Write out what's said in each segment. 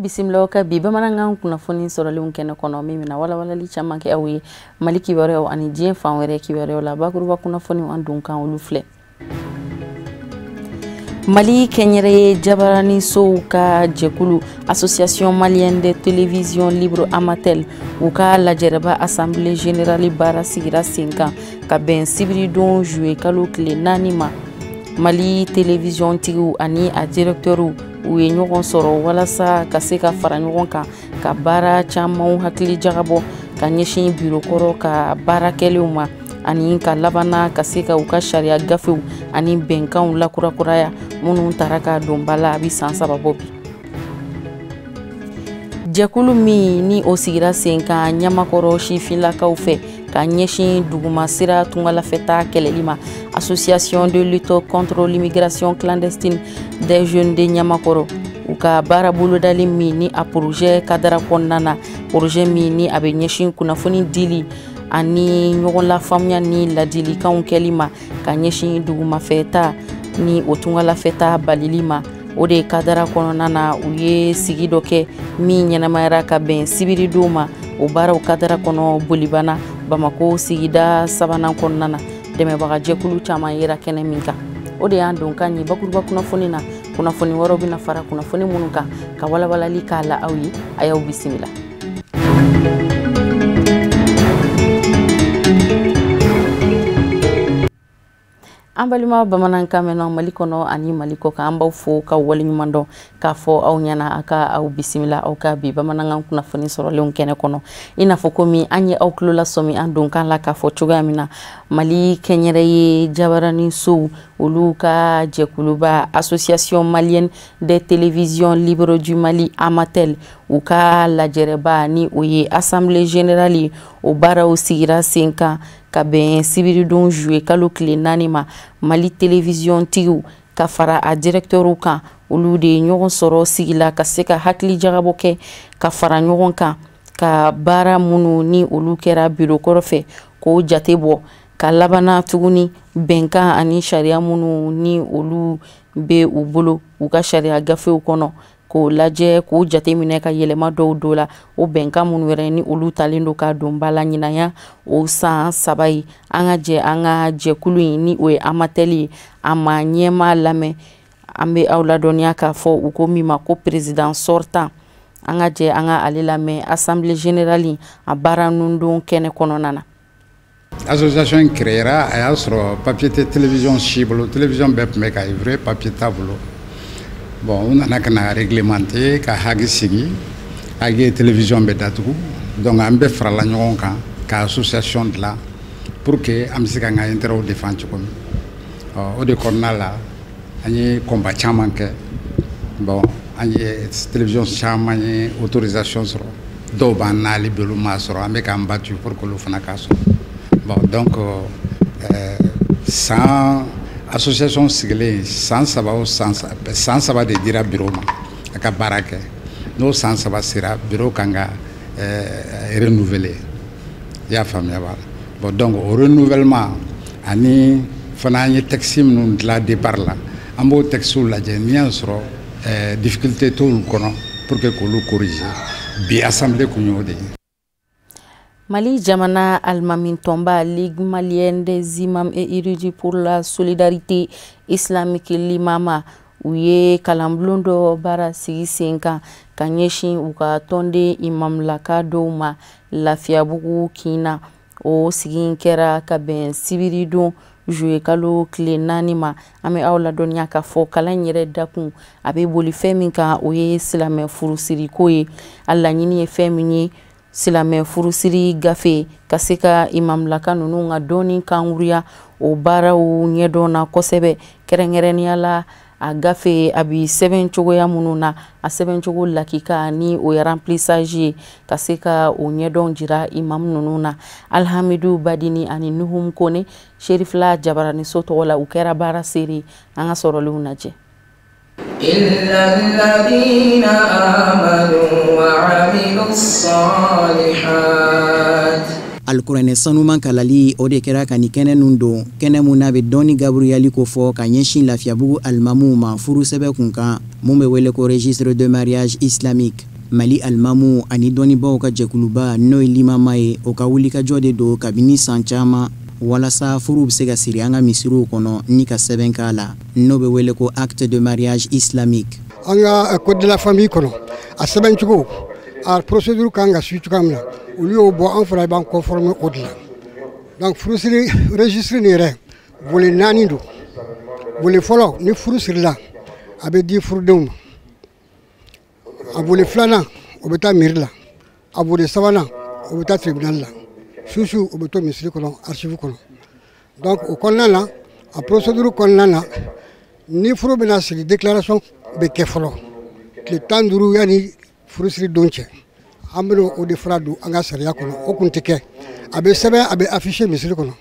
Bisimilaw ka bi bamanankan kunnafoni sɔrɔlenw kɛnɛ kɔnɔ min bɛna walawalali caman kɛ aw ye Mali kibaruyaw ani diɲɛ fan wɛrɛ kibaruyaw la. Bakuruba kunnafoniw an don kan olu filɛ. Mali kɛnyɛrɛye jabaranisow ka jɛkulu Association malienne des télévisions libres Amatel u ka lajɛrɛba assemblée générale baara sigira sen kan ka bɛn sibiridon juillet kalo tile 4 ma. Mali télévision tigiw ani a directeurw u ye ɲɔgɔn sɔrɔ walasa ka se ka fara ɲɔgɔn kan ka baara camanw hakili jagabɔ ka ɲɛsin biro kɔrɔ ka baara kɛlenw ma ani ka labanna ka se ka u ka sariya gafew ani bɛnkanw lakurakuraya minnu taara ka don ba la a bɛ san 3 bɔ bi. Jɛkulu min ni o sigira sen kan Ɲamakɔrɔ sifinlakaw fɛ ka ɲɛsin dugumasira tungalafɛta kɛlɛli ma, Association de lutte contre l'immigration clandestine des jeunes de Ɲamakɔrɔ u ka baara bolodali min ni a projet kadara kɔnɔna na, projet min ni a bɛ ɲɛsin kunnafoni dili ani ɲɔgɔn lafaamuya ni ladilikanw kɛli ma ka ɲɛsin dugumafɛta ni o tungalafɛta balili ma. O de kadara kɔnɔna na u ye sigi dɔ kɛ min ɲɛnamayara ka bɛn sibiridon ma. O baaraw kadara kɔnɔ Bolibana Bamako sigida 3nan kɔnɔna na, dɛmɛbagajɛkulu caman yera kɛnɛ min kan. O de y'an don kan ye bakuruba kunnafoni na. Kunnafoni wɛrɛw bɛna fara kunnafoni minnu kan ka walawalali k'a la aw ye. A y'aw bisimila. An balima bamanankan mɛnna Mali kɔnɔ ani Mali kɔ kan, an b'aw fo ka waleɲuman dɔn k'a fɔ aw ɲɛna a ka aw bisimila aw ka bi bamanankan kunnafoni sɔrɔlenw kɛnɛ kɔnɔ. I n'a fɔ komi an ye aw tulo lasɔmi an don kan la k'a fɔ cogoya min na, Mali kɛnyɛrɛye jabaranisow olu ka jɛkuluba Association malienne des télévisions libres du Mali Amatel u ka lajɛrɛba ni o ye assemblée générale o baaraw sigira sen kan ka bɛn sibiridon juillet kalo tile 4 ma. Mali télévision tigiw ka fara a directeurw kan olu de ye ɲɔgɔn sɔrɔ sigi la ka se ka hakili jagabɔ kɛ ka fara ɲɔgɔn kan ka baara minnu ni olu kɛra biro kɔrɔ fɛ k'o jate bɔ ka labanna tuguni bɛnkan ani sariya minnu ni olu bɛ u bolo u ka sariya gafew kɔnɔ k'o lajɛ k'o jateminɛ ka yɛlɛma dɔw don la. O bɛnkan minnu yɛrɛ ni olu talen don ka don ba la ɲinanya o san 3 ye. An ka jɛ an ka jɛkulu in ni o ye Amatel ye, a ma ɲɛmaa lamɛn. An bɛ aw ladɔnniya k'a fɔ u ko min ma ko président sortant. An ka jɛ an ka ale lamɛn assemblée générale a baara nundon kɛnɛ kɔnɔna na. Association créera a y'a sɔrɔ papier tɛ télévision si bolo, télévision bɛɛ tun bɛ ka œuvrer papier t'a bolo. Bon, u nana ka na réglementer ka hagi sigi, hagi ye télévision bɛ datugu. Donc an bɛɛ farala ɲɔgɔn kan ka association dilan pour que an bɛ se k'an ka intérêt défend cogo min. Ɔ o de kɔnɔna la an ye combat caman kɛ. Bon, an ye télévision caman ye autorisation sɔrɔ, dɔw b'an n'ale bolo m'a sɔrɔ, an bɛ k'an battu pour que olu fana k'a sɔrɔ. Bon, donc san association sigilen san 3 o san 3 de dira bureau ma a ka baara kɛ. N'o san 3 sera, bureau kan ka renouveler. I y'a faamuya ba? Bon, donc o renouvellement ani fana an ye texte minnu dilan départ la, an b'o texte lajɛ n'i y'a sɔrɔ difficulté t'olu kɔnɔ pour que k'olu corriger. Bi assemblée kun y'o de ye. Mali jamana alimami tɔnba Ligue malienne des imams et érudits pour la solidarité islamique Limama u ye kalanbulon dɔ baara sigi sen kan ka ɲɛsin u ka tɔnden imamulaka dɔw ma Lafiyabugu kin na. O sigi kɛra ka bɛn sibiridon juillet kalo tile 4 ma. An bɛ aw ladɔnniya k'a fɔ kalan in yɛrɛ dakun a bɛ boli fɛn min kan o ye silamɛ furusiriko ye. A laɲini ye fɛn min ye, silamɛ furusiri gafe ka se ka imamulaka ninnu ka dɔnni kanguruya o baaraw ɲɛdɔn na kosɛbɛ, kɛrɛnkɛrɛnnenya la a gafe a bi sɛbɛn cogoya minnu na, a sɛbɛn cogo lakika ni o ye remplissage ye ka se ka o ɲɛdɔn jira imam ninnu na. Alhamidu Badini ani Nuhum Kone Serifila Jabaraniso tɔgɔ la u kɛra baara seere. An ka sɔrɔlenw lajɛ. إلا الذين آمنوا وعملوا الصالحات. Alikuranɛ sanuman kalali, o de kɛra ka nin kɛnɛ nun don, kɛnɛ mun n'a bɛ dɔɔni gaburuyali ko fɔ ka ɲɛsin Lafiyabugu alimamuw ma furusɛbɛ kun kan, mun bɛ wele ko registre de mariage islamique. Mali alimamu ani dɔnnibaw ka jɛkuluba, n'o ye limama ye, o ka wulikajɔ de don kabini san caman walasa furu bɛ se ka siri an ka misiriw kɔnɔ ni ka sɛbɛn k'a la, n'o bɛ wele ko acte de mariage islamique. An ka code de la famille kɔnɔ, a sɛbɛn cogo, a procédure kan ka suit cogoya min na, olu y'o bɔ, an fana b'an conformer o de la. Donc furusiri registre nin yɛrɛ, volet naani don. Volet fɔlɔ, ni furu sirila, a bɛ di furudenw ma. A volet filanan, o bɛ taa mairie la. A volet sabanan, o bɛ taa tribunal la. Susu, o bɛ to misiri kɔnɔ, archive kɔnɔ. Donc o kɔnɔna na, a procédure kɔnɔna na, ni furu bɛna siri, déclaration bɛ kɛ fɔlɔ tile 15 yanni furusiri don cɛ. An bɛna o de fara don an ka sariya kɔnɔ. O kun tɛ kɛ. A bɛ sɛbɛn, a bɛ afficher misiri kɔnɔ,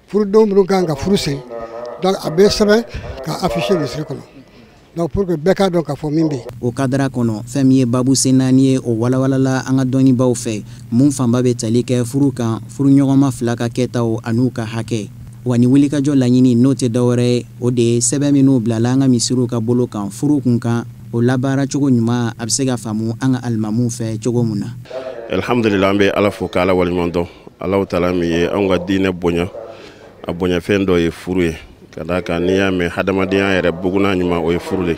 furudenw minnu kan ka furu siri. Donc a bɛ sɛbɛn ka afficher misiri kɔnɔ, donc pour que bɛɛ k'a dɔn k'a fɔ min bɛ yen. O kadara kɔnɔ, fɛn min ye babu sen naani ye, o walawalala an ka dɔnnibaw fɛ, mun fanba bɛ tali kɛ furu kan, furuɲɔgɔnma fila ka kɛtaw an'u ka hakɛ. Wa ni wulikajɔ laɲini, n'o tɛ dɔwɛrɛ ye, o de ye sɛbɛn minnu bilala an ka misiriw ka bolo kan furu kun kan, o labaara cogo ɲuman a bɛ se ka faamu an ka alimamuw fɛ cogo mun na. Alhamdulillah, an bɛ Ala fo k'Ala waleɲuman dɔn. Alahu taala min ye anw ka diinɛ bonya, a bonyafɛn dɔ ye furu ye, ka d'a kan n'i y'a mɛn hadamadenya yɛrɛ buguna ɲuman, o ye furu de.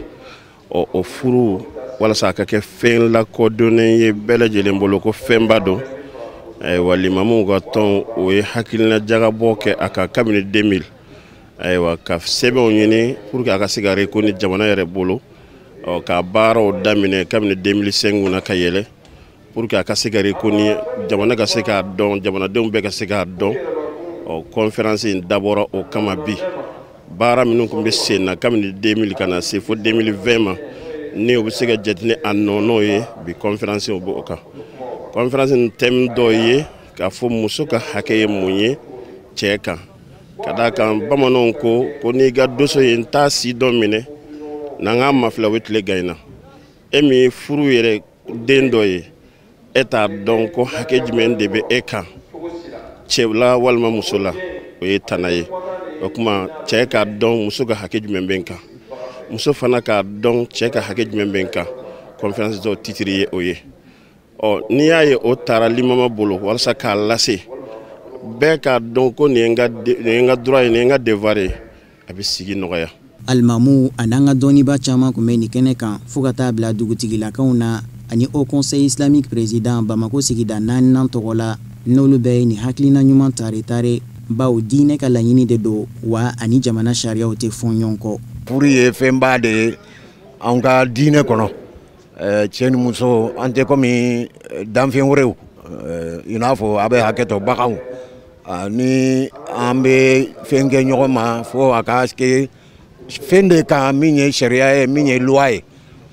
Ɔ, o furu, walasa a ka kɛ fɛn lakodɔnnen ye bɛɛ lajɛlen bolo ko fɛnba don, ayiwa, limamuw ka tɔn, o ye hakilina jagabɔ kɛ a kan kabini 2000, ayiwa, ka sɛbɛnw ɲini pour que a ka se ka reconnu jamana yɛrɛ bolo. Ɔ, ka baaraw daminɛ kabini 2005 na ka yɛlɛ pour que a ka se ka reconnu, jamana ka se k'a dɔn, jamanadenw bɛɛ ka se k'a dɔn. Ɔ, conférence in dabɔra o kama bi. Baara minnu tun bɛ sen na kabini 2000 ka na se fo 2020 ma, ni o bɛ se ka jate ni a nɔnɔ ye, bi conférence o b'o kan. Conférence in thème dɔ ye k'a fɔ muso ka hakɛ ye mun ye cɛ kan, ka d'a kan bamananw ko ko n'i ka doso ye n t'a si dɔ minɛ n'an k'a mafilɛ, o bɛ tile gan in na. E min ye furu yɛrɛ den dɔ ye, e t'a dɔn ko hakɛ jumɛn de bɛ e kan, cɛ la walima muso la, o ye tana ye. O tuma cɛ k'a dɔn muso ka hakɛ jumɛn bɛ n kan, muso fana k'a dɔn cɛ ka hakɛ jumɛn bɛ n kan, conférence dɔw titre ye o ye. Ɔ, n'i y'a ye o taara limama bolo walasa k'a lase bɛɛ k'a dɔn ko nin ye n ka nin ye n ka droit ye, nin ye n ka devoir ye, a bɛ sigi nɔgɔya. Alimamu an'an ka dɔnniba caman tun bɛ nin kɛnɛ kan, fo ka taa bila dugutigilakaw na ani Haut Conseil islamique président Bamako sigida naaninan tɔgɔ la, n'olu bɛɛ ye nin hakilina ɲuman tare tare, bawo diinɛ ka laɲini de don, wa ani jamana sariyaw tɛ fɔn ɲɔgɔn kɔ. Furu ye fɛnba de ye an ka diinɛ kɔnɔ. Cɛ ni muso, an tɛ komi danfɛn wɛrɛw, i n'a fɔ a bɛ hakɛ to, baganw. Ni an bɛ fɛn kɛ ɲɔgɔn ma, fo a ka kɛ fɛn de kan min ye sariya ye, min ye loi ye.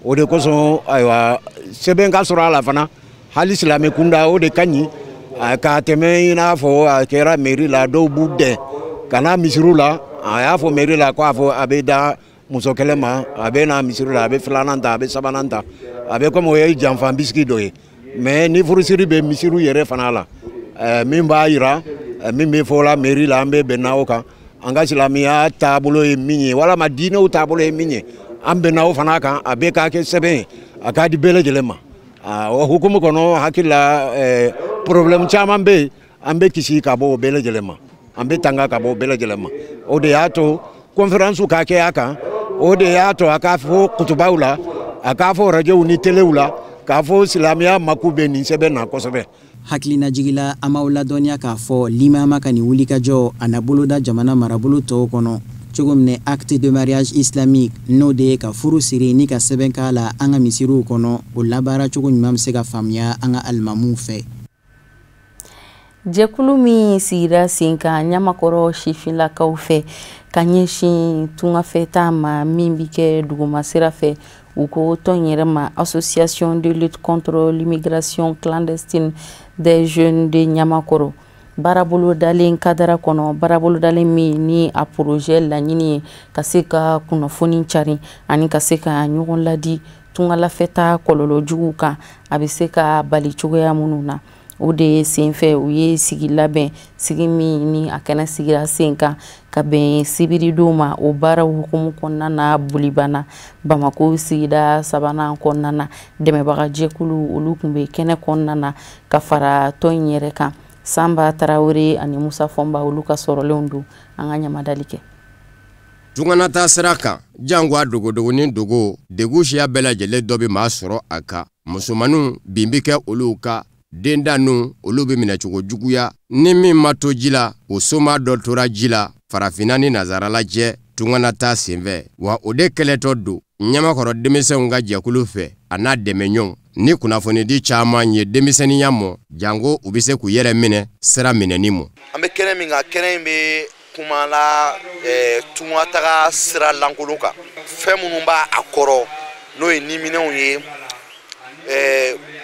O de kosɔn, ayiwa, sɛbɛn ka sɔrɔ a la fana, hali silamɛ kunda, o de ka ɲi ka tɛmɛ i n'a fɔ a kɛra mairie la, dɔw b'u dɛn ka na misiriw la. A y'a fɔ mairie la ko a fɔ a bɛ da muso kelen ma, a bɛ na misiri la, a bɛ filanan ta, a bɛ sabanan ta, a bɛ komi o ye janfa bisiki dɔ ye. Mais ni furusiri bɛ misiriw yɛrɛ fana la, min b'a yira min bɛ fɔ la mairie la, an bɛ bɛn o kan. An ka silamɛya taabolo ye min ye, walama diinɛw taabolo ye min ye, an bɛnna o fana kan, a bɛ k'a kɛ sɛbɛn ye, a k'a di bɛɛ lajɛlen ma. O hukumu kɔnɔ, hakili la, problème caman bɛ yen, an bɛ kisi ka bɔ o bɛɛ lajɛlen ma, an bɛ tanga ka bɔ o bɛɛ lajɛlen ma. O de y'a to conférence ka kɛ a kan, o de y'a to a k'a fɔ kutubaw la, a k'a fɔ rajow ni telew la, k'a fɔ silamɛya mako bɛ nin sɛbɛn na kosɛbɛ. Hakilinajigila, an b'aw ladɔnniya k'a fɔ limama ka nin wulikajɔ a na boloda jamana marabolo tɔw kɔnɔ cogo min, acte de mariage islamique, n'o de ye ka furu siri ni ka sɛbɛn k'a la an ka misiriw kɔnɔ, o labaara cogo ɲuman bɛ se ka faamuya an ka alimamuw fɛ. Jɛkulu min sigira sen kan Ɲamakɔrɔ sifinlakaw fɛ ka ɲɛsin tungafɛta ma min bi kɛ duguma sira fɛ, u ko tɔn yɛrɛ ma Association de lutte contre l'immigration clandestine des jeunes de Ɲamakɔrɔ. Baarabolodalen kadara kɔnɔ, baarabolodalen min ni a projet laɲini ye ka se ka kunnafoni cari ani ka se ka ɲɔgɔn ladi tungalafɛta kɔlɔlɔ juguw kan, a bɛ se ka bali cogoya minnu na. O de ye senfɛ u ye sigi labɛn, sigi min ni a kɛnɛ sigira sen kan ka bɛn sibiridon ma. O baaraw hukumu kɔnɔna na, Bolibana Bamako sigida sabanan kɔnɔna na, dɛmɛbagajɛkulu olu tun bɛ kɛnɛ kɔnɔna na ka fara tɔn in yɛrɛ kan. Sanba Tarawele ani Musa Fɔnba, olu ka sɔrɔlenw don. An ka ɲamadali kɛ. Tunganata sira kan, jango a dogodogonin dogo, degun siya bɛɛ lajɛlen dɔ bɛ maa sɔrɔ a kan. Musomaninw bin bɛ kɛ olu kan, dendaninw olu bɛ minɛcogo juguya. Ni min ma to ji la, o soma dɔ tora ji la farafinna ni nazarala cɛ tunganata senfɛ. Wa o de kɛlɛtɔ don ɲamakɔrɔ denmisɛnw ka jɛkulu fɛ a n'a dɛmɛɲɔgɔnw ni kunnafonidi caman ye denmisɛnninya mɔ, jango u bɛ se k'u yɛrɛ minɛ sira minɛni mɔ. An bɛ kɛnɛ min kan, kɛnɛ in bɛ kuma la tungataga sira lankolon kan, fɛn minnu b'a a kɔrɔ, n'o ye niminɛnw ye,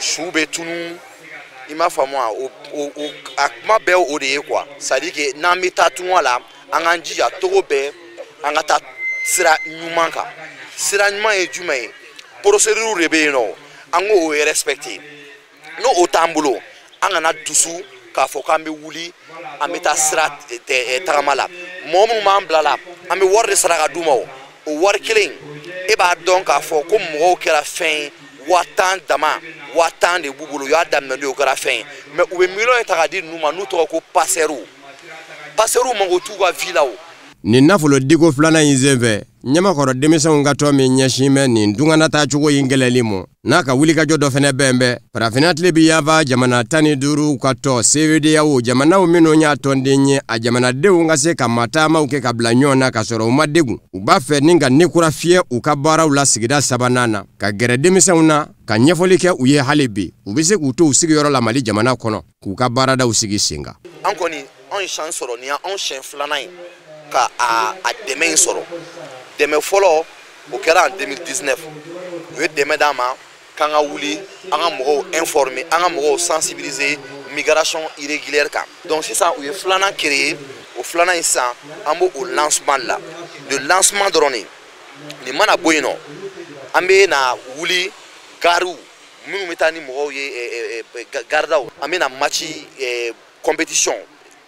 su bɛ tunu, i m'a faamu wa? A kuma bɛɛ o de ye quoi. C'est à dire que n'an bɛ taa tunga la, an k'an jija togo bɛɛ an ka taa sira ɲuman kan. Sira ɲuman ye jumɛn ye? Procédure de bɛ yen nɔ, an k'o respecter. N'o o t'an bolo, an kana dusu k'a fɔ k'an bɛ wuli an bɛ taa sira tagama la. Mɔgɔ minnu b'an bila la, an bɛ wari de sara ka d'u ma. O wari kelen, e b'a dɔn k'a fɔ ko mɔgɔw kɛra fɛn ye, 10 000 dama, 10 000 de b'u bolo, u y'a daminɛ n'o ye, o kɛra fɛn ye. Mais u bɛ miliyɔn ta k'a di ninnu ma, n'u tɔgɔ ko pasɛriw. Pasɛriw mago t'u ka vie la o. Nin nafolo diko filanan in senfɛ, ɲamakɔrɔ denmisɛnw ka tɔn min ɲɛsin bɛ nin tunganataacogo in kɛlɛli mɔ, n'a ka wulikajɔ dɔ fɛnɛ bɛn bɛ farafinna tile bi yanfan jamana 15 ka tɔ CEDEAO jamanaw minnu y'a tɔnden ye, a jamanadenw ka se ka mataamaw kɛ ka bila ɲɔgɔn na ka sɔrɔ u ma degun. U b'a fɛ ni ka ni kura fiyɛ u ka baaraw la sigida sabanan na, ka gɛrɛ denmisɛnw na ka ɲɛfɔli kɛ u ye hali bi u bɛ se k'u to u sigiyɔrɔ la Mali jamana kɔnɔ, k'u ka baaradaw sigi sen kan. An kɔni, anw ye chance sɔrɔ, nin y'anw siɲɛ filanan ye ka a dɛmɛ in sɔrɔ. Dɛmɛ fɔlɔ, o kɛra en 2019. U ye dɛmɛ d'an ma k'an ka wuli, an ka mɔgɔw informer, an ka mɔgɔw sensibiliser migration irrégulière kan. Donc sisan u ye filanan créer. O filanan in sisan, an b'o o lancement la de lancement dɔrɔn de. Nin mana bɔ yen nɔ, an bɛ na wuli gariw minnu bɛ taa ni mɔgɔw ye, garidaw, an bɛ na match compétition,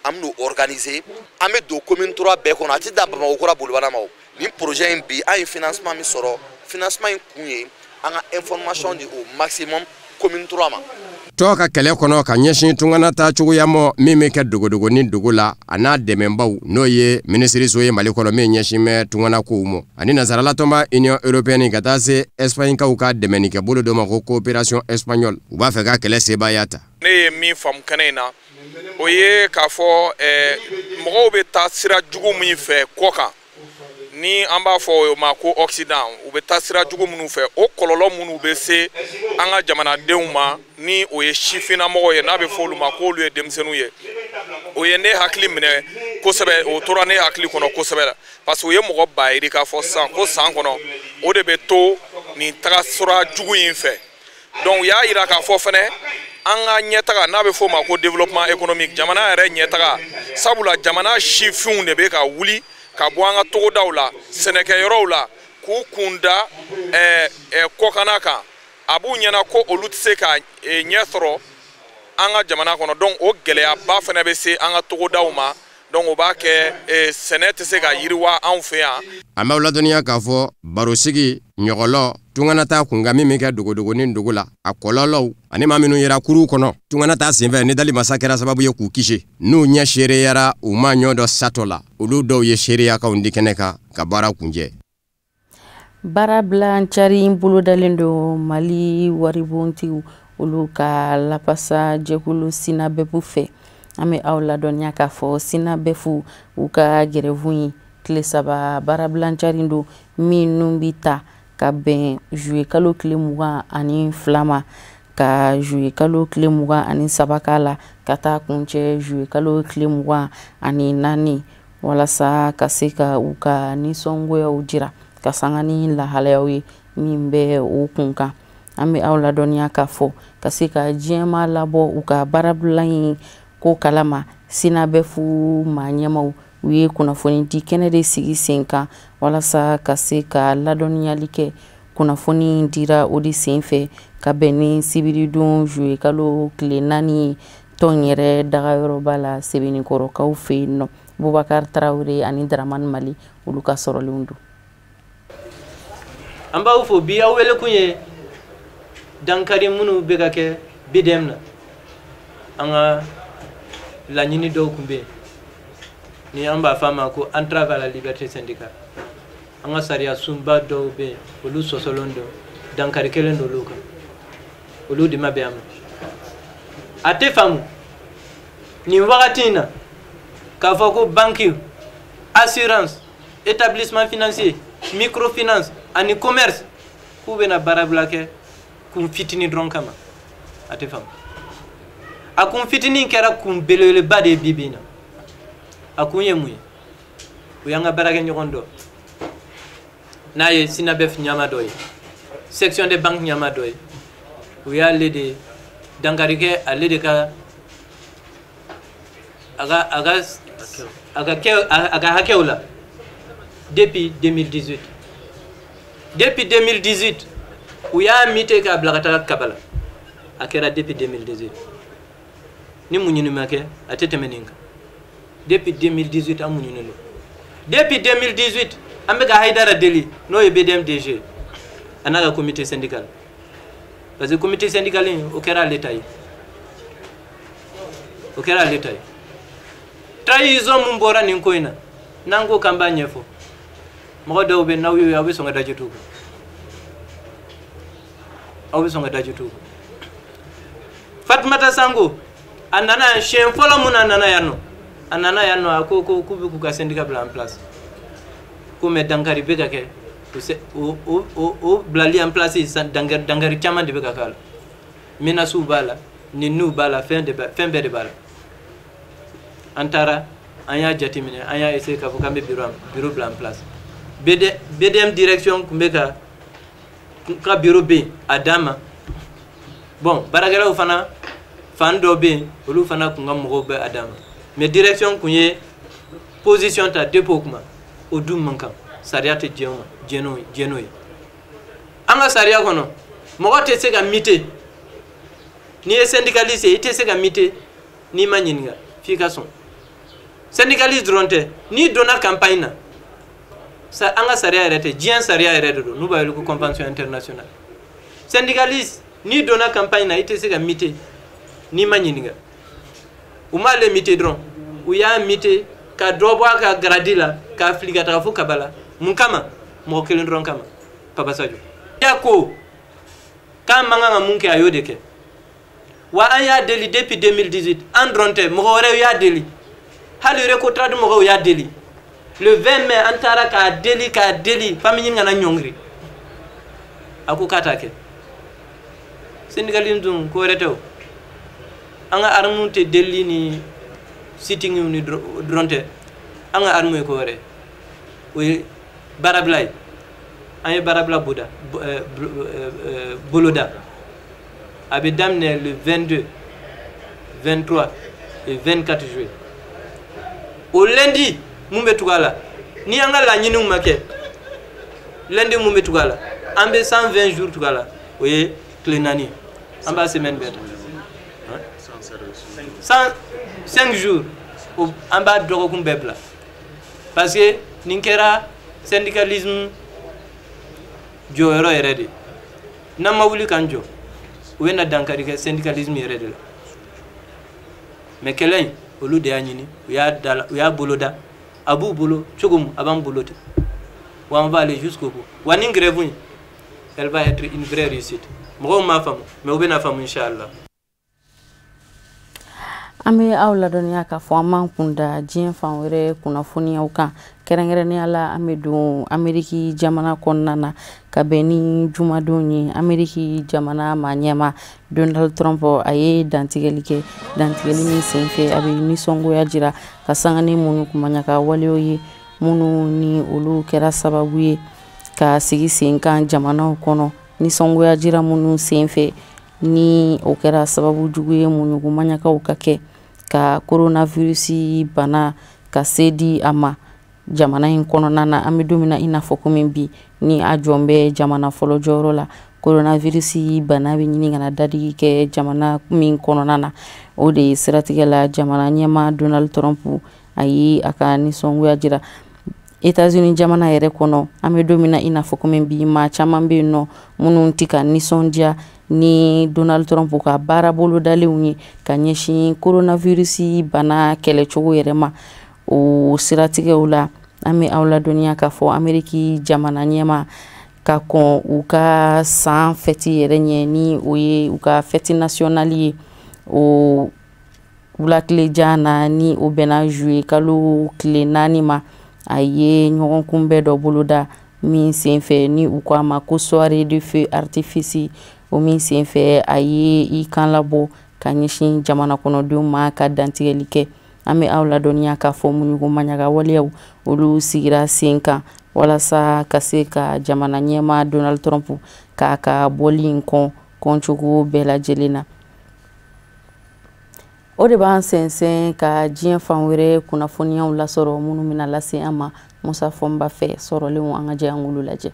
an bɛn'o organiser. An bɛ don commune 3 bɛɛ kɔnɔ, a tɛ dan Bamakɔ kura Bolibana ma. O nin projet in bi, an ye financement min sɔrɔ, financement in kun ye an ka information di au maximum commune 3 ma. Tɔn ka kɛlɛ kɔnɔ ka ɲɛsin tunganata cogoya mɔ min bɛ kɛ dogodogo ni dogo la, a n'a dɛmɛbaw, n'o ye minisiriso ye Mali kɔnɔ min ɲɛsin bɛ tungana kow mɔ, ani nansaralatɔnba Union européenne, ka taa se Espagnekaw ka dɛmɛnikɛ bolo dɔ ma ko coopération espagnole, u b'a fɛ ka kɛlɛ sebaaya ta. Ne ye min faamu kɛnɛ in na, o ye k'a fɔ mɔgɔw bɛ taa sira jugu min fɛ kɔ kan, ni an b'a fɔ o ma ko Occident, u bɛ taa sira jugu minnu fɛ, o kɔlɔlɔ minnu bɛ se an ka jamanadenw ma, ni o ye sifinnamɔgɔw ye, n'a bɛ fɔ olu ma k'olu ye denmisɛnninw ye, o ye ne hakili minɛ kosɛbɛ. O tora ne hakili kɔnɔ kosɛbɛ, parce que u ye mɔgɔ ba yirika fɔ sisan ko san kɔnɔ o de bɛ to nin taga sira jugu in fɛ. Donc u y'a yira k'a fɔ fɛnɛ an ka ɲɛtaga, n'a bɛ f'o ma ko développement économique, jamana yɛrɛ ɲɛtaga, sabula jamana sifinw de bɛ ka wuli ka bɔ an ka togodaw la, sɛnɛkɛyɔrɔw la, k'u kun da kɔkanna kan. A b'u ɲɛna ko olu tɛ se ka ɲɛ sɔrɔ an ka jamana kɔnɔ. Donc o gɛlɛyaba fana bɛ se an ka togodaw ma. Donc o b'a kɛ sɛnɛ tɛ se ka yiriwa anw fɛ yan. An b'aw ladɔnniya k'a fɔ barosigi ɲɔgɔlɔ tunganata kunkan min bɛ kɛ dogodogonin dogo la, a kɔlɔlɔw ani maa minnu yera kuruw kɔnɔ tunganata senfɛ, ni dali masa kɛra sababu ye k'u kisi, n'u ɲɛ seereyara u ma ɲɔ dɔ satɔ la, olu dɔw ye seereyakanw di kɛnɛ kan ka baara kunjɛ. Baarabila cari bolodalen don Mali waribontigiw olu ka lapasa jɛkulu SYNABEP fɛ. An bɛ aw ladɔnniya k'a fɔ SYNABEP u ka grève in, tile 3 baarabila cari don minnu bɛ ta ka bɛn juillet kalo tile 22 ma, ka juillet kalo tile 23 k'a la, ka taa kuncɛ juillet kalo tile 24, walasa ka se ka u ka nisɔngoyaw jira ka sanga ni lahalayaw ye min bɛ o kun kan. An bɛ aw ladɔnniya k'a fɔ ka se ka diɲɛma labɔ u ka baarabila in. ko kalama. SYNABEF maa ɲɛmaw u ye kunnafoni di kɛnɛ de sigi sen kan walasa ka se ka ladɔnniyali kɛ. Kunnafoni dira o de sen fɛ ka bɛn ni sibiridon juillet kalo tile 4 ye tɔn yɛrɛ dagayɔrɔba la Sebenikɔrɔkaw fɛ yen nɔ. Bubakar Tarawele ani Dramane Mali olu ka sɔrɔlenw don. An b'aw fo bi aw wele kun ye dankari minnu bɛ ka kɛ BDM na. An ka laɲini dɔw tun bɛ yen ni an b'a f'a ma ko entrave à la liberté syndicale. An ka sariya sunba dɔw bɛ yen, olu sɔsɔlen don, dankari kelen don olu kan, olu de ma bɛn a ma. A tɛ faamu nin wagati in na k'a fɔ ko banque, assurance, établissement financier, microfinance ani commerce k'u bɛna baarabila kɛ kun fitinin dɔrɔn kama. A tɛ faamu. A kun fitinin kɛra kun belebeleba de ye bi bi in na. A kun ye mun ye? O y'an ka baarakɛɲɔgɔn dɔ n'a ye SYNABEF ɲɛmaa dɔ ye, section de banque ɲɛmaa dɔ ye, o y'ale de dankari kɛ ale de ka a ka a ka a ka kɛ a ka hakɛw la depuis 2018. Depuis 2018 u y'a muté k'a bila ka taga Kabala. A kɛra depuis 2018. Ni muɲuni ma kɛ, a tɛ tɛmɛ nin kan. Depuis 2018 an muɲunen don. Depuis 2018 an bɛ ka Hayidara deli, n'o ye BDM DG a n'a ka comité syndical, parce que comité syndical in o kɛra ale ta ye, o kɛra ale ta ye. Trahison mun bɔra nin ko in na, n'an ko k'an b'a ɲɛfɔ, mɔgɔ dɔw bɛ n'aw y'o ye, aw bɛ sɔn ka daji t'u kun, aw bɛ sɔn ka daji t'u kun. Fatumata Sango a nana yan siɲɛ fɔlɔ mun na, a nana yan nɔ, a nana yan nɔ, a ko ko k'u bɛ k'u ka syndicat bila en place, ko mais dankari bɛ ka kɛ o o o o bilali en place, dankari dankari caman de bɛ ka k'a la, menaces b'a la, neniw b'a la, fɛn de b'a fɛn bɛɛ de b'a la. An taara, an y'a jateminɛ, an y'a essayer k'a fɔ k'an bɛ bureau bila en place. BD, BDM direction tun bɛ ka bureau bɛ yen a dan ma. Bon, baarakɛlaw fana fan dɔ bɛ yen, olu fana tun ka mɔgɔw bɛ a dan ma, mais direction tun ye position ta depuis o kuma, o dun man kan, sariya tɛ diɲɛ ma diɲɛ n'o ye. An ka sariya kɔnɔ, mɔgɔ tɛ se ka muter. N'i ye syndicaliste ye, i tɛ se ka muter n'i ma ɲininka, f'i ka sɔn. Syndicaliste dɔrɔn tɛ, n'i donna campagne na sa, an ka sariya yɛrɛ tɛ, diɲɛ sariya yɛrɛ de don n'u b'a wele ko convention internationale. Syndicaliste, n'i donna campagne na, i tɛ se ka muter n'i ma ɲininka. U m'ale muter dɔrɔn, u y'a muter ka dɔ bɔ a ka grade la k'a fili ka taga fo Kabala. Mun kama? Mɔgɔ kelen dɔrɔn kama, Papa Sadio ya ko k'a man kan ka mun kɛ, a y'o de kɛ. Wa an y'a deli depuis 2018, an dɔrɔn tɛ, mɔgɔ wɛrɛw y'a deli, hali Recotrade mɔgɔw y'a deli. Le 20 mai an taara k'a deli, k'a deli f'an bɛ ɲini ka na ɲɔngiri, a ko k'a t'a kɛ. Syndicalisme dun ko wɛrɛ tɛ o, an ka arme tɛ delili ni sitting ni dɔrɔn tɛ, an ka arme ye ko wɛrɛ, o ye baarabila ye. An ye baarabila boda boloda, a bɛ daminɛ le 22, 23 et 24 juillet. O lundi mun bɛ tugu a la, ni an ka laɲiniw ma kɛ, lundi mun bɛ tugu a la, an bɛ 120 jours tugu a la, o ye tile 4 ye, an b'a semaine bɛɛ ta 5 jours, o an b'a dɔgɔkun bɛɛ bila, parce que nin kɛra syndicalisme jɔyɔrɔ yɛrɛ de. N'an ma wuli k'an jɔ, u bɛ na dankari kɛ syndicalisme yɛrɛ de la. Mais kɛlɛ in, olu de y'a ɲini, u y'a da, u y'a boloda, a b'u bolo cogo min, a b'an bolo ten. Wa on va aller jusqu'au bout. Wa nin grève in, elle va être une vraie réussite. Mɔgɔw m'a faamu, mais u bɛna faamu inchallah. An bɛ aw ladɔnniya k'a fɔ an b'an kun da diɲɛ fan wɛrɛ kunnafoniyaw kan. Kɛrɛnkɛrɛnnenya la, an bɛ don Ameriki jamana kɔnɔna na ka bɛn ni jumadon ye. Ameriki jamana maa ɲɛma Donald Trump, a ye dantigɛli kɛ. Dantigɛli min senfɛ, a bɛ nisɔngoya jira ka sanga ni minnu kumaɲaka walew ye, minnu ni olu kɛra sababu ye ka sigi sen kan jamanaw kɔnɔ. Nisɔngoya jira minnu senfɛ, ni o kɛra sababu jugu ye muɲugumaɲakaw ka kɛ. ka coronavirus bana ka se di a ma jamana in kɔnɔna na. An bɛ don min na i n'a fɔ komi bi ni a jɔn bɛ jamana fɔlɔ jɔyɔrɔ la, coronavirus bana bɛ ɲini ka na dadigi kɛ jamana min kɔnɔna na. O de ye siratigɛ la jamana ɲɛmaa Donald Trump a ye a ka nisɔngoya jira États-Unis jamana yɛrɛ kɔnɔ. An bɛ don min na i n'a fɔ komi bi maa caman bɛ yen nɔ minnu tɛ ka nisɔndiya ni Donald Trump ka baara bolodalenw ye ka ɲɛsin coronavirus bana kɛlɛcogo yɛrɛ ma. O siratigɛw la an bɛ aw ladɔnniya k'a fɔ Ameriki jamana ɲɛmaa ka kɔn u ka san fɛti yɛrɛ ɲɛ, ni o ye u ka fɛti nationale ye, o wulatilejan na ni o bɛnna juillet kalo tile 4 ma, a ye ɲɔgɔn kunbɛn dɔ boloda min senfɛ ni u ko a ma ko soirée de feu artifice. O min senfɛ a ye i kan labɔ ka ɲɛsin jamana kɔnɔdenw ma ka dantigɛli kɛ. An bɛ aw ladɔnniya k'a fɔ muɲuko maɲaga waleyaw olu sigira sen kan walasa ka se ka jamana ɲɛmaa Donald Trump k'a ka bɔli in kɔn kɔncogo bɛɛ lajɛlen na. O de b'an sɛnsɛn ka diɲɛ fan wɛrɛ kunnafoniyaw lasɔrɔ minnu bɛna lase an ma Musa Fɔnba fɛ sɔrɔlenw, an ka jɛ an k'olu lajɛ.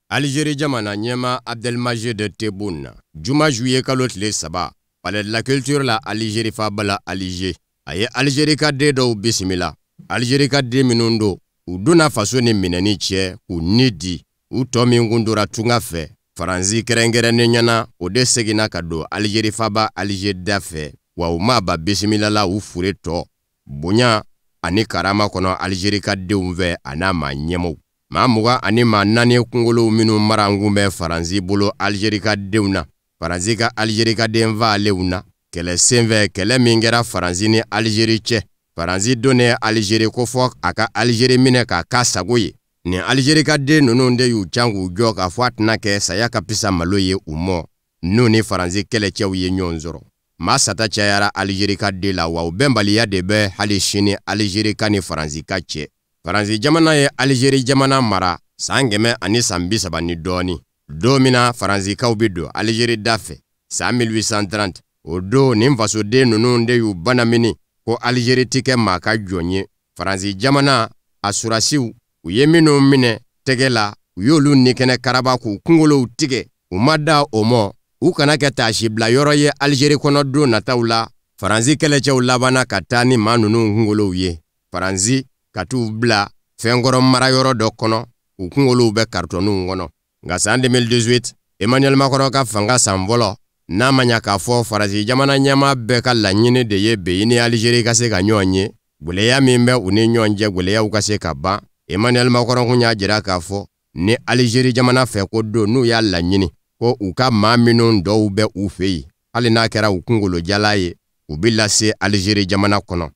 Algérie jamana ɲɛmaa Abdelmajid Tebboune juma juillet kalo tile 3 Palais de la Culture la Algérie faaba la Alger, a ye Algérie ka den dɔw bisimila. Algérie ka den minnu don, u donna faso ni minɛni cɛ k'u ni di, u tɔ min kun dora tunga fɛ Faransi kɛrɛnkɛrɛnnen ɲɛna, o de seginna ka don Algérie faaba Alger da fɛ, wa u ma ba bisimila la u fure tɔ bonya ani karama kɔnɔ Algérie ka denw fɛ a n'a maa ɲɛmɔgɔw. Maa 24 kunkolow minnu marankun bɛ Faransi bolo Algérie ka denw na, Faransi ka Algérie ka den faalenw na, kɛlɛ senfɛ kɛlɛ min kɛra Faransi ni Algérie cɛ. Faransi donnen Algérie ko fɔ a ka Algérie minɛ k'a k'a sago ye. Nin Algérie ka den ninnu de y'u can k'u jɔ k'a fɔ a tɛna kɛ saya ka pisa malo ye u mɔ, n'u ni Faransi kɛlɛcɛw ye ɲɔgɔn sɔrɔ. Maa sata cayara Algérie ka den la, wa u bɛnbaliya de bɛ hali sini Algérie ka ni Faransi ka cɛ. Faransi jamana ye Algérie jamana mara san 130 ni dɔɔni. Don min na Faransikaw bɛ don Algérie da fɛ san 1830, o don nin fasoden ninnu de y'u banamini ko Algérie ti kɛ maa ka jɔn ye. Faransi jamana a surasiw u ye minnu minɛ tɛgɛ la, u y'olu ni kɛnɛ karaba k'u kunkolow tigɛ. U ma da o mɔ, u kana kɛ taasibila yɔrɔ ye Algérie kɔnɔ don nataw la. Faransi kɛlɛcɛw labanna ka taa ni maa ninnu kunkolow ye Faransi ka t'u bila fɛnkɔrɔ marayɔrɔ dɔ kɔnɔ, u kunkolow bɛ karitɔninw kɔnɔ. Nka san 2018, Emmanuel Macron ka fanga san fɔlɔ, n'a ma ɲa k'a fɔ Faransi jamana ɲɛmaa bɛɛ ka laɲini de ye Beyi ni Algérie ka se ka ɲɔgɔn ye, gwɛlɛya min bɛ u ni ɲɔgɔn cɛ gwɛlɛyaw ka se ka ban. Emmanuel Macron kun y'a jira k'a fɔ ni Algérie jamana fɛ ko don n'u y'a laɲini ko u ka maa minnu dɔw bɛ u fɛ yen, hali n'a kɛra u kunkolo jala ye, u bɛ lase Algérie jamana kɔnɔ.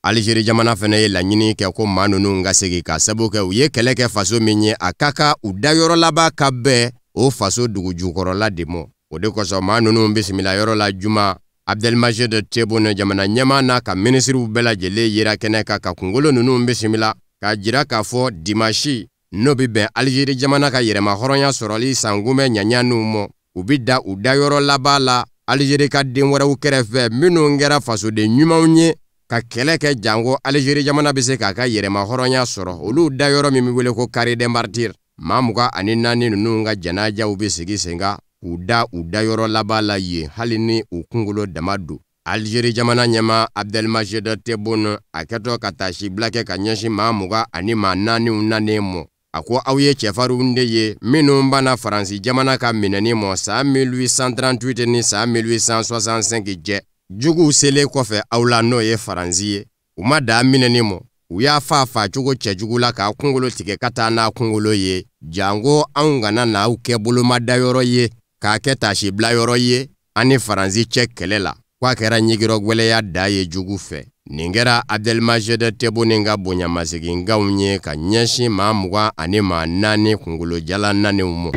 Algérie jamana fana ye laɲini kɛ ko maa ninnu ka segin ka sabu kɛ u ye kɛlɛ kɛ faso min ye, a ka kan u dayɔrɔ laban ka bɛn o faso dugu jukɔrɔla de ma. O de kosɔn maa ninnu bisimila yɔrɔ la juma Abdelmajid Tebboune jamana ɲɛmaa n'a ka minisiriw bɛɛ lajɛlen yera kɛnɛ kan ka kunkolo ninnu bisimila k'a jira k'a fɔ dimanche n'o bɛ bɛn Algérie jamana ka yɛrɛmahɔrɔnya sɔrɔli sankunbɛn ɲaɲaninw ma, u bɛ da u dayɔrɔ laban la Algérie ka den wɛrɛw kɛrɛfɛ minnu kɛra fasoden ɲumanw ye ka kɛlɛ kɛ janko Algérie jamana bɛ se k'a ka yɛrɛmahɔrɔnya sɔrɔ. Olu dayɔrɔ min bɛ wele ko Carré des Martyrs, maa 24 ninnu ka janajaw bɛ sigi sen kan k'u da u dayɔrɔ laban la yen hali ni u kunkolo dama don. Algérie jamana ɲɛmaa Abdelmajid Tebboune a kɛtɔ ka taasibila kɛ ka ɲɛsin maa 24 nanen mɔ, a ko aw ye cɛfarinw de ye minnu banna Faransi jamana ka minɛni mɔ san 1838 ni san 1865 cɛ. Juguw selen kɔfɛ aw la n'o ye Faransi ye, u ma dan minɛni mɔ, u y'a fa facogo cɛjugu la k'a kunkolo tigɛ ka taa n'a kunkolo ye, janko anw kana n'aw kɛ bolomadayɔrɔ ye k'a kɛ taasibilayɔrɔ ye an ni Faransi cɛ kɛlɛ la, k'a kɛra ɲigirɔ gwɛlɛya da ye jugu fɛ. Nin kɛra Abdelmajid Tebboune ka bonyamaseginkanw ye ka ɲɛsin maa 24 kunkolo jala naaniw ma.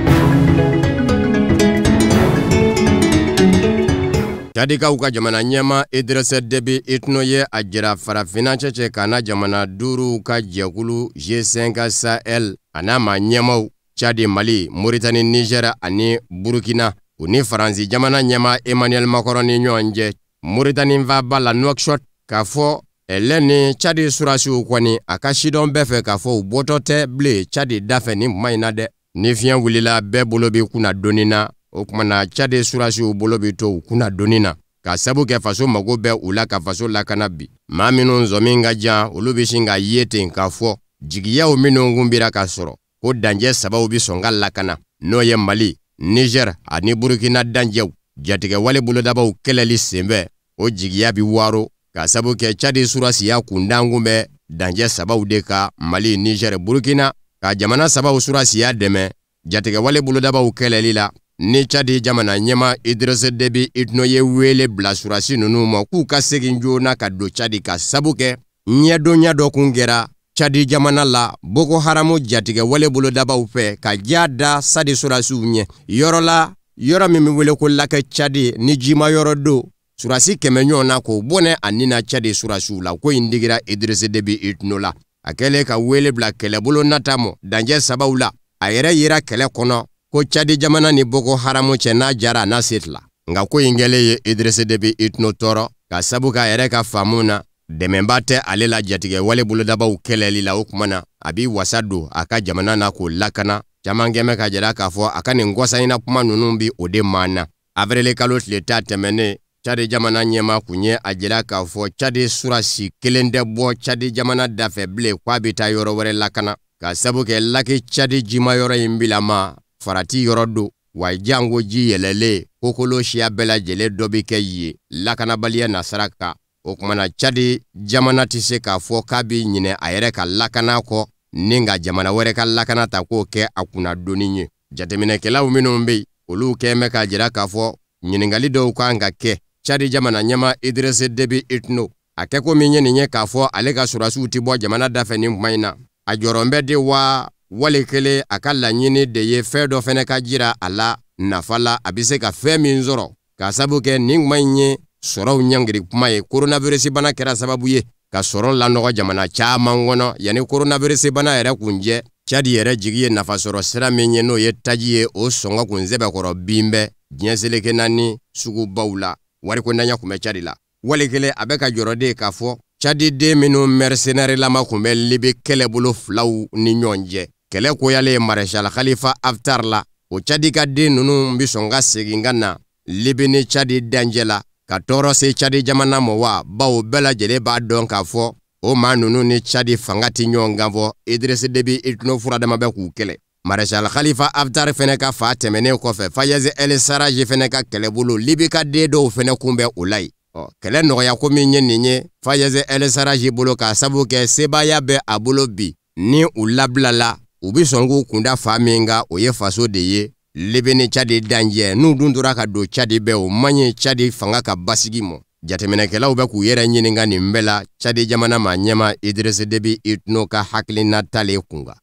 Tchadikaw ka jamana ɲɛmaa Idriss Déby Itno ye a jira farafinna cɛcɛ ka na jamana 5 ka jɛkulu G5 Sahel a n'a maa ɲɛmaaw Tchad, Mali, Mauritanie, Niger ani Burkina. U ni Faransi jamana ɲɛmaa Emmanuel Macron ni ɲɔgɔn cɛ Moritani faaba la Nouakchott, k'a fɔ ɛlɛ ni Tchad surasiw kɔni a ka sidɔn bɛɛ fɛ k'a fɔ u bɔtɔ tɛ bilen Tchad dafɛ nin kuma in na dɛ. Ni fiɲɛ wulila bɛɛ bolo b'i kunna doni na, o tuma na Tchad surasiw bolo bɛ to u kunna doni na ka sabu kɛ faso mago bɛ u la ka faso lakana bi. Maa minnu zɔmin ka jan, olu bɛ sin ka ye ten k'a fɔ jigiyaw minnu kun bira ka sɔrɔ ko danjɛ sabaw bɛ sɔn ka lakana, n'o ye Mali, Niger ani Burukina danjɛw jatigɛwale bolodabaw kɛlɛli senfɛ, o jigiya bɛ waaro ka sabu kɛ Tchad surasiya kundankun bɛ danjɛ sabaw de ka Mali, Niger, Burukina ka jamana sabaw surasiya dɛmɛ jatigɛwale bolodabaw kɛlɛli la. Ni Tchad jamana ɲɛmaa Idriss Déby Itno ye wele bila surasi ninnu ma k'u ka segin joona ka don Tchad ka sabu kɛ ɲɛdonya dɔ kun kɛra Tchad jamana la Boko Haram jatigɛwale bolodabaw fɛ ka ja da Sadi surasiw ɲɛ yɔrɔ la, yɔrɔ min bɛ wele ko Lac Tchad ni jima yɔrɔ don. Surasi 100 ɲɔgɔn na k'o bɔnɛ a ni na Tchad surasiw la. Ko in digira Idriss Déby Itno la. A kɛlen ka wele bila kɛlɛbolo nata mɔ danjɛ sabaw la, a yɛrɛ yera kɛlɛ kɔnɔ ko Tchad jamana ni Boko Haram cɛ n'a jara a n'a se tila. Nka ko in kɛlen ye Idriss Déby Itno tɔɔrɔ ka sabu k'a yɛrɛ ka faamu na dɛmɛba tɛ ale la jatigɛwale bolodabaw kɛlɛli la. O tuma na a b'i wasa don a ka jamana na k'o lakana. Caman kɛmɛ ka jira k'a fɔ a ka nin kɔsanyina kuma ninnu bi o de maa na. Avril kalo tile 10 tɛmɛnen, Tchad jamana ɲɛmaa kun ye a jira k'a fɔ Tchad surasi kelen tɛ bɔ Tchad jamana dafɛ bilen k'a bɛ taa yɔrɔ wɛrɛ lakana ka sabu kɛ Lac Tchad jima yɔrɔ in bilama farati yɔrɔ don, wa jango ji yɛlɛlen kokolo siya bɛɛ lajɛlen dɔ bɛ kɛ yen lakanabaliya nasira kan. O tuma na Tchad jamana tɛ se k'a fɔ k'a bɛ ɲinɛ a yɛrɛ ka lakana kɔ ni ka jamana wɛrɛ ka lakana ta k'o kɛ a kunna doni ye. Jateminɛkɛlaw minnu bɛ yen, olu kɛn bɛ k'a jira k'a fɔ ɲininkali dɔw kan ka kɛ Tchad jamana ɲɛmaa Idriss Déby Itno. A kɛko min ye nin ye k'a fɔ ale ka surasiw tɛ bɔ jamana dafɛ nin kuma in na, a jɔrɔn bɛ de wa wale kelen a ka laɲini de ye fɛn dɔ fɛnɛ ka jira a la nafa la a bɛ se ka fɛn min sɔrɔ ka sabu kɛ nin kuma in ye sɔrɔw ɲangiri kuma ye. Coronavirus bana kɛra sababu ye ka sɔrɔ lanɔgɔ jamana caman kɔnɔ. Yanni coronavirus bana yɛrɛ kun jɛ, Tchad yɛrɛ jigi ye nafasɔrɔ sira min ye n'o ye taji ye, o sɔngɔ kun sɛbɛkɔrɔ bin bɛ diɲɛ seleke naani sugubaw la. Wariko ntanya kun bɛ Tchad la. Wale kelen a bɛ ka jɔrɔ de k'a fɔ Tchad den minnu mercenaire lama kun bɛ Libi kɛlɛbolo filaw ni ɲɔgɔn cɛ, kɛlɛ koyalen Maréchal Khalifa Haftar la, o Tchad ka den ninnu bɛ sɔn ka segin ka na Libi ni Tchad danjɛ la ka tɔɔrɔ se Tchad jamana ma wa, bawo bɛɛ lajɛlen b'a dɔn k'a fɔ o maa ninnu ni Tchad fanga tɛ ɲɔgɔn kan fɔ. Idriss Déby Itno furadama bɛ k'u kɛlɛ. Maréchal Khalifa Haftar fɛnɛ ka fa tɛmɛnen kɔfɛ, Fayez El Sarraj fɛnɛ ka kɛlɛbolo Libi ka den dɔw fɛnɛ kun bɛ o la yen. Ɔ kɛlɛ nɔgɔya ko min ye nin ye Fayez El Sarraj bolo k'a sabu kɛ sebaaya bɛ a bolo bi, ni u labilala u bɛ sɔn k'u kunda fa min kan, o ye faso de ye Libi ni Tchad danjɛ. N'u dun tora ka don Tchad bɛɛ, o man ɲi Tchad fanga ka basigi mɔ. Jateminɛkɛlaw bɛ k'u yɛrɛ ɲininka nin bɛɛ la Tchad jamana maa ɲɛmaa Idriss Déby Itno ka hakilina talen kun kan.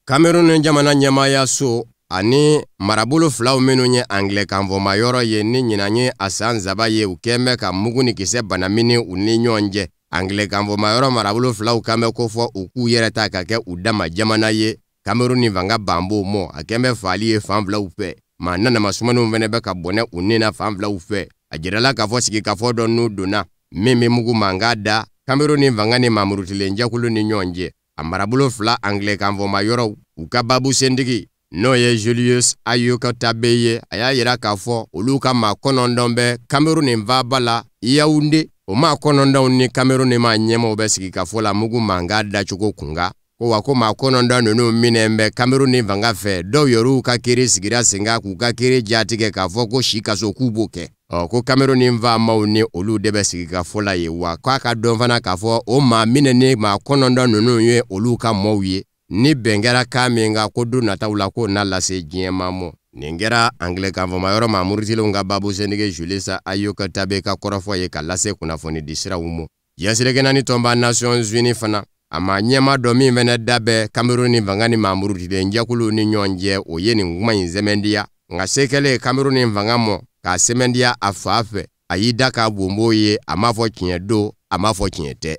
Cameroun jamana ɲɛmaayaso ani marabolo filaw minnu ye angilɛkanfɔma yɔrɔ ye ni ɲinan ye a san 3 ye, u kɛn bɛ ka mugu ni kisɛ banamini u ni ɲɔgɔn cɛ. Angilɛkanfɔma yɔrɔ marabolo filaw kan bɛ ko fɔ u k'u yɛrɛ ta ka kɛ u dama jamana ye. Cameroun ni fanga banb'o mɔ, a kɛn bɛ faali ye fan filaw fɛ. Maa nanama sumaninw fɛnɛ bɛ ka bɔnɛ u ni na fan filaw fɛ. A jirala k'a fɔ sigikafɔ dɔ n'u donna min bɛ mugu mankan da Cameroun ni fanga ni maamurutilen jɛkulu ni ɲɔgɔn cɛ. A marabolo fila angilɛkanfɔma yɔrɔw u ka babu sentigi n'o ye Julius Ayuk Tabe ye, a y'a yira k'a fɔ olu ka maa 9 bɛ Cameroun ni faaba la Yaoundé. O maa 9 ni Cameroun ni maa ɲɛmaaw bɛ sigikafɔ la mugu mankan dacogo kunkan. Ko wa ko maa 9 ninnu minɛn bɛ Cameroun ni fanga fɛ, dɔw yɛrɛw ka kiiri sigira sen kan k'u ka kiiri jatigɛ k'a fɔ ko si kaso k'u b'o kɛ. Ɔ ko Cameroun ni faamaw ni olu de bɛ sigikafɔ la yen, wa k'a ka dɔn fana k'a fɔ o maa minɛ ni maa 9 ninnu ye olu ka mɔɔw ye. Ni bɛn kɛra kan min kan ko don nataw la k'o na lase diɲɛ maa mɔ. Nin kɛra angilɛkanfɔma yɔrɔ maa murutilenw ka babu sentigi Julius Ayuk Tabe ka kɔrɔfɔ ye ka lase kunnafoni di siraw mɔ. Diɲɛ seleke naani tɔnba Nations Unies fana a maa ɲɛmaa dɔ min fɛnɛ da bɛ Cameroun ni fanga ni maa murutilen jɛkuluw ni ɲɔgɔn cɛ, o ye nin kuma in sɛmɛntiya. Nka se kɛlen Cameroun ni fanga mɔ k'a sɛmɛntiya a fa fɛ, a y'i da k'a bonbon ye, a m'a fɔ tiɲɛ don, a m'a fɔ tiɲɛ tɛ.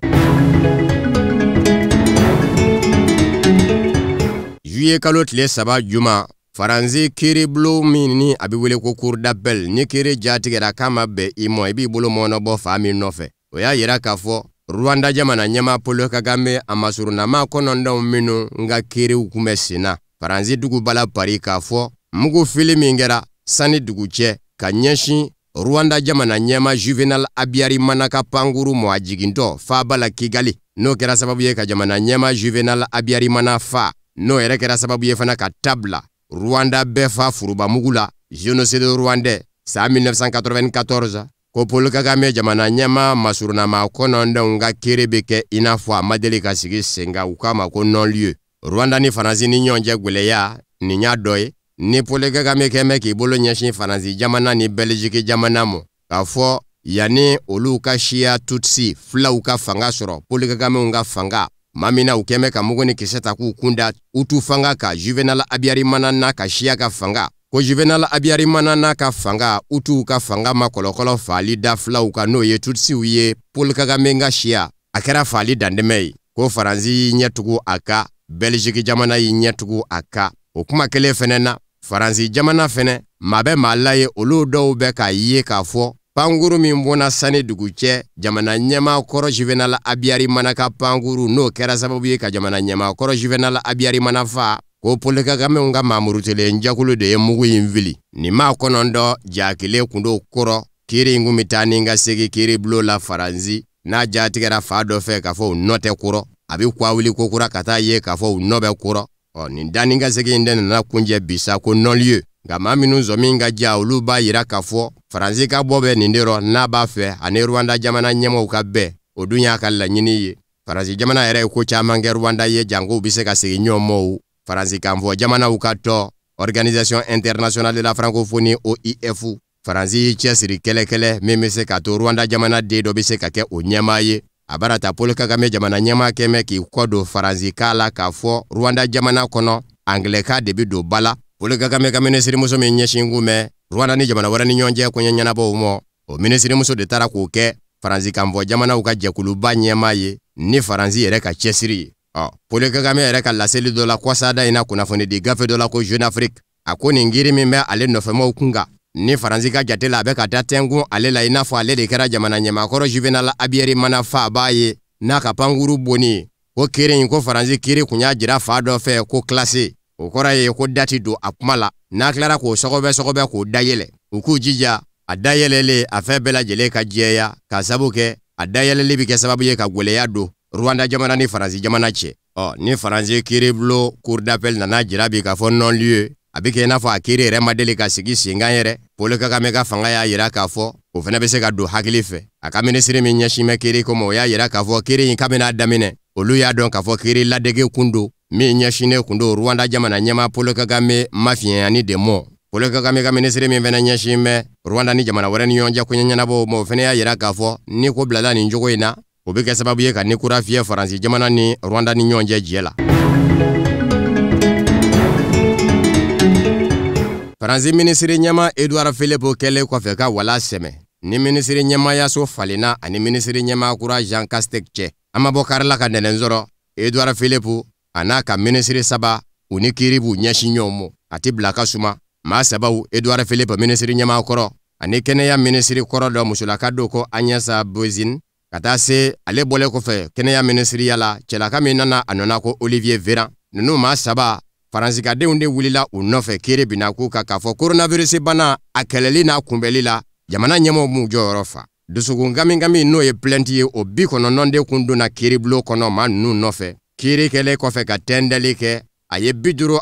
Juillet kalo tile 3 juma Faransi kiiribulon min ni a bɛ wele ko cour d'appel ni kiiri jatigɛra k'a ma bɛn i ma i b'i bolo mɔɔnɔbɔ fa min nɔfɛ o y'a yira k'a fɔ Rwanda jamana ɲɛmaa Paul Kagame a masurunnama 9 minnu ka kiiriw kun bɛ sen na Faransi duguba la Paris k'a fɔ mugu fili min kɛra sani dugu cɛ ka ɲɛsin Rwanda jamana ɲɛmaa Juvenal Habyarimana ka pankuru mɔ a jigintɔ faaba la Kigali n'o kɛra sababu ye ka jamana ɲɛmaa Juvenal Habyarimana fa n'o yɛrɛ kɛra sababu ye fana ka tabila Rwanda bɛɛ fa furubamugu la génocide rwandais san 1994 ko Paul Kagame jamana ɲɛmaa masurunnama 9 ka kiiri bɛ kɛ i n'a fɔ a ma deli ka sigi sen kan u k'a ma ko non-lieu. Rwanda ni Faransi ni ɲɔgɔn cɛ gwɛlɛya nin y'a dɔ ye ni Paul Kagame kɛn bɛ k'i bolo ɲɛsin Faransi jamana ni Belgique jamana ma k'a fɔ yanni olu ka siya Tutsi filaw ka fanga sɔrɔ Paul Kagame ka fanga maa min na u kɛn bɛ ka mugu ni kisɛ ta k'u kunda Hutu fanga ka Juvenal Habyarimana n'a ka siya ka fanga ko Juvenal Habyarimana n'a ka fanga Hutuw ka fanga ma kɔlɔkɔlɔ faali da filaw kan n'o ye Tutsiw ye Paul Kagame ka siya a kɛra faali dantɛmɛ ye ko Faransi y'i ɲɛ tugu a ka Belgique jamana y'i ɲɛ tugu a ka o kuma kelen fɛnɛ na Faransi jamana fɛnɛ maa bɛ maa la ye olu dɔw bɛ k'a ye k'a fɔ pankuru min bɔnna sani dugu cɛ jamana ɲɛmaa kɔrɔ Juvenal Habyarimana ka pankuru n'o kɛra sababu ye ka jamana ɲɛmaa kɔrɔ Juvenal Habyarimana fa ko Paul Kagame ka maamurutelen jɛkulu de ye mugu in fili nin maa 9 jakile kun don kɔrɔ kiiri in kun bɛ taa ni ka segin kiiribulon la Faransi n'a jatigɛra fa dɔ fɛ k'a fɔ u nɔ tɛ kɔrɔ a bɛ kwa wuli ko kura ka taa ye k'a fɔ u nɔ bɛ kɔrɔ ɔ nin danni ka segin in de nana kunjɛ bi sa ko non-lieu nka maa minnu sɔmi ka ja olu b'a yira k'a fɔ Faransi ka bɔ bɛ nin de rɔ n'a b'a fɛ ani Rwanda jamana ɲɛmaaw ka bɛn o dun y'a ka laɲini ye Faransi jamana yɛrɛ ye ko caman kɛ Rwanda ye janko u bɛ se ka segin ɲɔgɔn ma o Faransi kanfɔ jamanaw ka tɔ Organisation internationale de la francophonie OIF Faransi y'i cɛsiri kɛlɛkɛlɛ min bɛ se k'a to Rwanda jamana den dɔ bɛ se ka kɛ o ɲɛmaa ye a bara ta Paul Kagame jamana ɲɛmaa kɛmɛ k'i kɔ don Faransi kan la k'a fɔ Rwanda jamana kɔnɔ anglais de bɛ don ba la Paul Kagame ka minisirimuso min ɲɛsin kun bɛ Rwanda ni jamana wɛrɛ ni ɲɔgɔn cɛ koɲɛ ɲɛnabɔw ma o minisirimuso de taara k'o kɛ Faransi kanfɔ jamanaw ka jɛkuluba ɲɛmaa ye ni Faransi yɛrɛ ka cɛsiri ye ɔ Paul Kagame yɛrɛ ka laseli dɔ la kɔsada in na kunnafonidi gafe dɔ la ko Jeune Afrique a ko nin kiiri min bɛ ale nɔfɛmaw kun kan ni Faransi ka jate la a bɛ ka taa tɛnkun ale la i n'a fɔ ale de kɛra jamana ɲɛmaakɔrɔ Juvenal Habyarimana fa b'a ye n'a ka pankuru bonni ye ko kiiri in ko Faransi kiiri kun y'a jira fa dɔ fɛ ko classé o kɔrɔ ye ko dati don a kuma la n'a tilara k'o sɔgɔbɛ k'o dayɛlɛ u k'u jija a dayɛlɛlen a fɛn bɛɛ lajɛlen ka jɛya k'a sabu kɛ a dayɛlɛli bɛ kɛ sababu ye ka gwɛlɛya don Rwanda jamana ni Faransi jamana cɛ ɔ ni Faransi kiiribulon cour d'appel nana jira bi k'a fɔ non-lieu a bɛ kɛ i n'a fɔ a kiiri yɛrɛ ma deli ka sigi sen kan yɛrɛ Paul Kagame ka fanga y'a yira k'a fɔ o fana bɛ se ka don hakili fɛ a ka minisiri min ɲɛsin bɛ kiiri ko ma o y'a yira k'a fɔ kiiri in kabini a daminɛ olu y'a dɔn k'a fɔ kiiri ladege kun don min ɲɛsinnen kun don Rwanda jamana ɲɛmaa Paul Kagame mafiɲɛyani de mɔ Paul Kagame ka minisiri min fana ɲɛsin bɛ Rwanda ni jamana wɛrɛ ni ɲɔgɔn cɛ koɲɛ ɲɛnabɔw ma o fana y'a yira k'a fɔ ni ko bilala nin cogo in na o bɛ kɛ sababu ye ka ni kura fiyɛ Faransi jamana ni Rwanda ni ɲɔgɔn cɛ jɛ la. Faransi minisiri ɲɛmaa Edouard Philippe kɛlen kɔfɛ ka wala sɛmɛ ni minisiri ɲɛmaayaso falenna ani minisiri ɲɛmaa kura Jean Castex cɛ an ma bɔ kari la ka nɛnɛn sɔrɔ Edouard Philippe a n'a ka minisiri 3 u ni kiiri b'u ɲɛsin ɲɔgɔn ma a tɛ bila ka suma maa 3 Edouard Philippe minisiri ɲɛmaa kɔrɔ ani kɛnɛya minisiri kɔrɔ dɔ musolaka dɔ ko Agnès Buzyn ka taa se ale bɔlen kɔfɛ kɛnɛya minisiriya la cɛlaka min nana a nɔna ko Olivier Véran ninnu maa 3 Faransikadenw de wulila u nɔfɛ kiiri binna k'u kan k'a fɔ coronavirus bana a kɛlɛli n'a kunbɛli la jamana ɲɛmaaw m'u jɔyɔrɔ fa dusukun kamikami n'o ye plainte ye o 90 de kun donna kiiribulon kɔnɔ maa ninnu nɔfɛ kiiri kɛlen kɔfɛ ka tɛndɛli kɛ a ye 53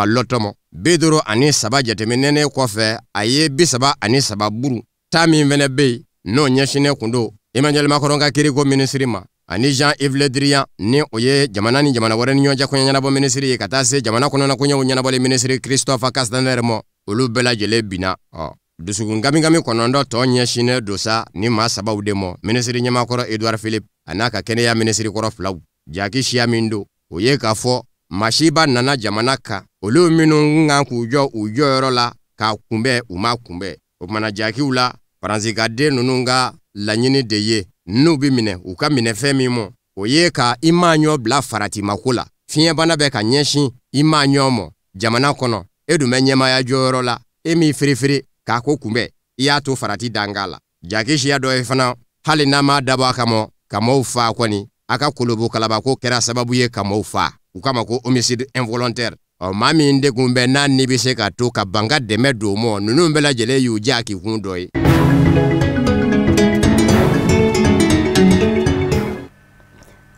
lɔtɔmɔ 53 jateminɛnen kɔfɛ a ye 33 buru ta min fɛnɛ bɛ yen n'o ɲɛsinnen kun don Emmanuel Macron ka kiiriko minisiri ma ani Jean-Yves Le Drian ni o ye jamana ni jamana wɛrɛ ni ɲɔgɔn cɛ koɲɛ ɲɛnabɔ minisiri ye ka taa se jamana kɔnɔna koɲɛw ɲɛnabɔli minisiri Christophe Castaner ma olu bɛɛ lajɛlen binna ɔ dusukun kamikami 9 tɔ ɲɛsinnen don sa ni maa 3 de ma minisiri ɲɛmaakɔrɔ Edouard Philippe a n'a ka kɛnɛya minisiri kɔrɔ 2 jaki siya min don o ye k'a fɔ masiba nana jamana kan olu minnu kan k'u jɔ u jɔyɔrɔ la k'a kunbɛn u ma kunbɛn o kumana jakiw la Faransi ka den ninnu ka laɲini de ye n'u bɛ minɛ u ka minɛ fɛn min ma o ye ka i maa ɲɔ bila faratimako la fiɲɛbana bɛ ka ɲɛsin I m'a ɲɔgɔn mɔ jamana kɔnɔ, e dun bɛ ɲɛmaaya jɔyɔrɔ la, e m'i firifiri k'a ko kunbɛn, i y'a to farati danga la. Jaki siya dɔ ye fana, hali n'a m'a dabɔ a kama ka mɔɔw faa kɔni, a ka kolobo kalabako kɛra sababu ye ka mɔɔw faa. U kama ko homicide involontaire. Ɔ maa min degun bɛ n'a ni bɛ se ka to ka ban ka dɛmɛ don mɔ, ninnu bɛɛ lajɛlen y'u ja k'i kun dɔ ye.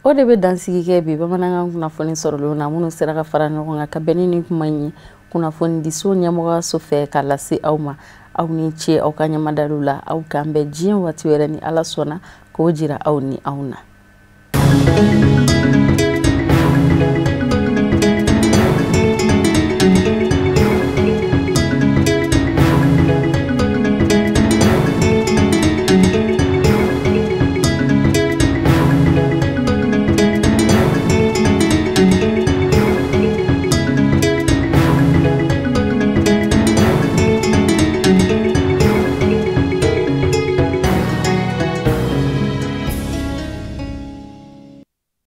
O de bɛ dansigi kɛ bi bamanankan kunnafoni sɔrɔlenw na, minnu sera ka fara ɲɔgɔn kan ka bɛn ni nin kuma in ye kunnafonidiso ɲɛmɔgɔyaso fɛ ka lase aw ma. Aw ni ce aw ka ɲɛmadaliw la, aw k'an bɛn diɲɛ waati wɛrɛ ni Ala sɔnna k'o jira aw ni anw na.